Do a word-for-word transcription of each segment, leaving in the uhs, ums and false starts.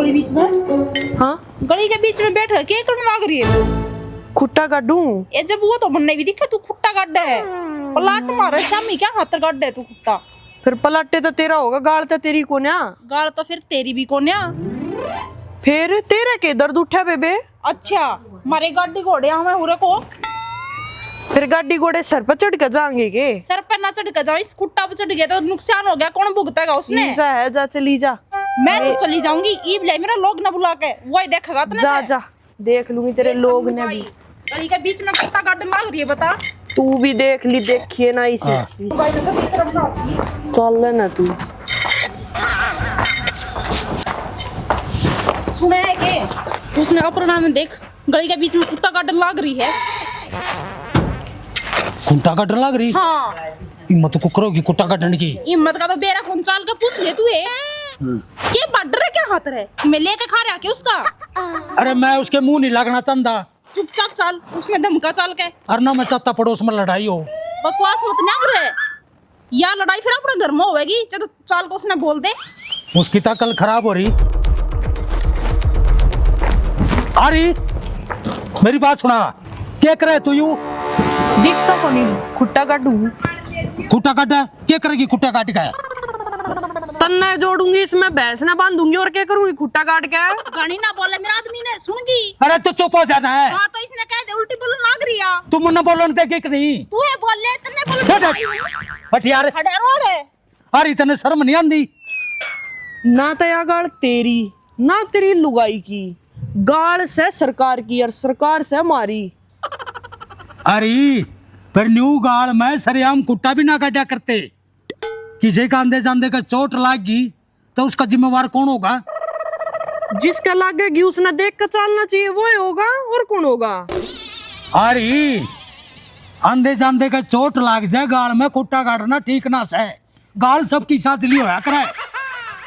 गली बीच में। हाँ? गली के बीच में बैठ के के करने लाग रही है? खुट्टा काटूं। ए, जब वो तो मन्ने भी दिखे तू खुट्टा काटे है। पलाट मारे सामी क्या खातर काटे तू खुट्टा? फिर पलाटे तो तेरा होगा, गाल तो तेरी कोन्या। गाल तो फिर तेरी भी कोन्या। फिर तेरे के दर्द उठा बेबे? अच्छा, मारे गाड़ी घोड़े हमें हुरे को। फिर गाड़ी घोड़े सर पे चढ़ के जाएंगे के? सर पे ना चढ़ के जाओ, इस खुट्टा पे चढ़ गया तो नुकसान हो गया, कौन भुगतेगा उसने? ईसा है, जा चली जा। मैं तो चली जाऊंगी, ईब ले मेरा लोग ना बुला के, वही देखेगा अपने जा, से। जा, देख लूंगी तेरे ये लोग ने भी। गली के बीच में कुत्ता गार्डन लाग रही है, बता। तू भी देख ली, देखिए ना इसे। हाँ। भाई, मैं तो इस तरफ ना आती। चल ना तू। सुना है के? उसने अपर्णा ने देख, गली के बीच में कुत्ता गार्डन लाग रही है। कुंटा काटने लाग रही? हाँ। हिम्मत कुकरों की कुट्टा काटने की। हिम्मत का तो बेरा फोन चाल के पूछ ले तू, ए। हम्म। के बॉर्डर है, क्या हाथ रे? मैं लेके खा रहा के उसका? अरे, मैं उसके मुंह नहीं लगना चाहता। चुपचाप चाल, उसमें धमका चाल के। अरे ना, मैं चाहता पड़ोस में लड़ाई हो। बकवास मत ना करे। या लड़ाई फिर अपने घर में होवेगी, जब चाल को उसने बोल दे। उसकी तो अकल खराब हो रही। आ रही, मेरी बात सुना, क्या करे तू यू? दिखता को नहीं, खुट्टा काटू। खुट्टा काटा? क्या करेगी खुट्टा काट के? तन्ने जोड़ूंगी इसमें, भैंस ना बांधूंगी और क्या करूंगी खुट्टा काट के? घणी ना बोले, मेरा आदमी ने सुन गई। अरे तू चुप हो जाना है। हाँ, तो इसने कह दे, उल्टी बोलन लाग रही है। तू मुन्ना बोलन देगी कि नहीं? तू है बोले, तन्ने बोलन दे दे। हट यार। हट यार, ओए। अरे तन्ने शर्म नहीं आंदी? ना तो या गाल तेरी, ना तेरी लुगाई की। गाल से सरकार की और सरकार से हमारी। अरे, पर न्यू गाल में सरेआम कुट्टा भी ना काटा करते। किसी का आंदे जांदे का चोट लाग गई, तो उसका जिम्मेवार कौन होगा? जिसका लागेगी, उसने देख के चालना चाहिए, वो ही होगा, और कौन होगा? अरे, आंदे जांदे का चोट लाग जाए गाल में, कुट्टा काटना ठीक ना से। गाल सबकी साथ ली होया करे।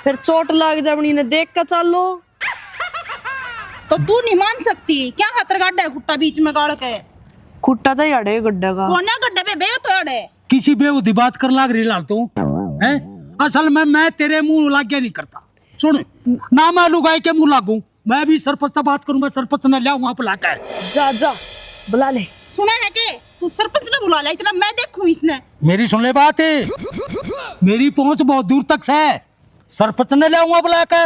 फिर चोट लाग जावनी ने देख के चालो। तो तू नहीं मान सकती क्या? हाथ रगाड़ा है खुट्टा बीच में गाल के। खुट्टा तो याड़े गड्ढे का। कोन्या गड्ढे पे बे तो याड़े। किसी बेहूदी बात कर लाग रही लाल तू, हैं? असल में मैं तेरे मुंह लाग्या नहीं करता। सुन, ना मैं लुगाई के मुंह लागू, मैं भी सरपंच से बात करूंगा, सरपंच ने लाऊंगा बुला के। जा, जा, बुला ले। सुना है के? तू सरपंच ने बुला ले, इतना मैं देखूं इसने। मेरी सुन ले बात, मेरी पहुंच बहुत दूर तक से। सरपंच ने लाऊंगा बुला के,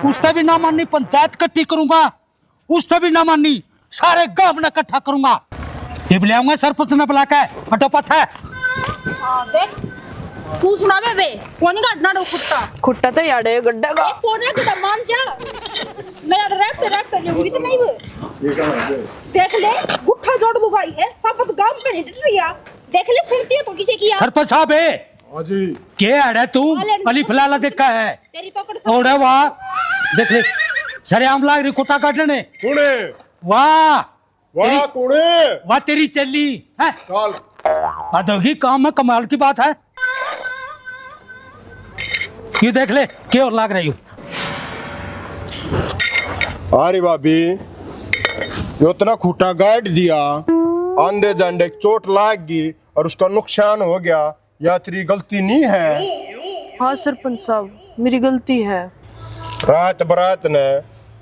उससे भी ना माननी, पंचायत इकट्ठी करूंगा, उससे भी ना माननी, सारे गांव ने इकट्ठा करूंगा। ये बुलाऊंगा सरपंच ने बुला के, हटो पाछे। हाँ, देख, तू सुना बे, बे, कौन काटना रो खुट्टा? खुट्टा तो याड़े गड्ढा का। ये कौन है खुट्टा, मान जा। मैं यार रैप पे रैप कर लूंगी तो नहीं वो। देख ले, गुट्ठा जोड़ दूंगा ये, सब गांव पे हिट रही है। देख ले, सुनती है तो किसे किया? सरपंच साहब है। हाँ जी। के अड़े तू? अली फलाला देखा है? तेरी पकड़ से। ओड़े वाह, देख ले, सरेआम लाग रही कुत्ता काटने। कौन है? वाह। वाह, तेरी कौन है? वाह, तेरी चेली है। चल। हद होगी, काम में कमाल की बात है। ये देख ले, के और लाग रही हो? अरे भाभी, ये इतना खूटा गाड़ दिया, आंदे जांदे चोट लाग गई और उसका नुकसान हो गया। या तेरी गलती नहीं है? हाँ सरपंच साहब, मेरी गलती है। रात बरात ने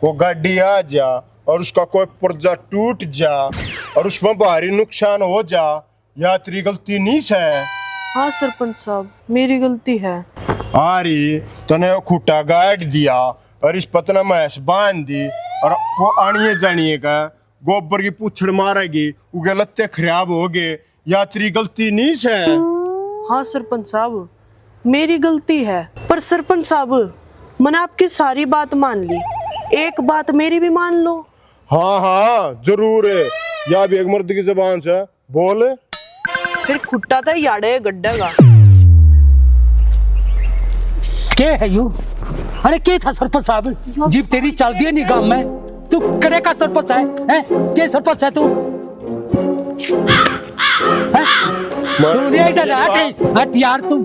वो गाड़ी आ जा और उसका कोई पुर्जा टूट जा और उसमें भारी नुकसान हो जा, या तेरी गलती नहीं है? हाँ सरपंच साहब, मेरी गलती है। आ रही, तने वो खूटा गाड़ दिया और इस पतना में भैंस बांध दी और को आनिए जानिए का गोबर की पूछड़ मारेगी, उगे लत्ते खराब हो गए, या तेरी गलती नहीं से? हाँ सरपंच साहब, मेरी गलती है, पर सरपंच साहब, मैंने आपकी सारी बात मान ली, एक बात मेरी भी मान लो। हाँ, हाँ, जरूर है, या भी एक मर्द की जबान से बोल। फिर खुट्टा तो याड़े गड्ढा का। के है यू? अरे के था सरपंच साहब? जीप तेरी चल दिए नहीं गांव में। तू कड़े का सरपंच है? हैं? के सरपंच है तू? हैं? तू नहीं इधर हट, हट यार तू।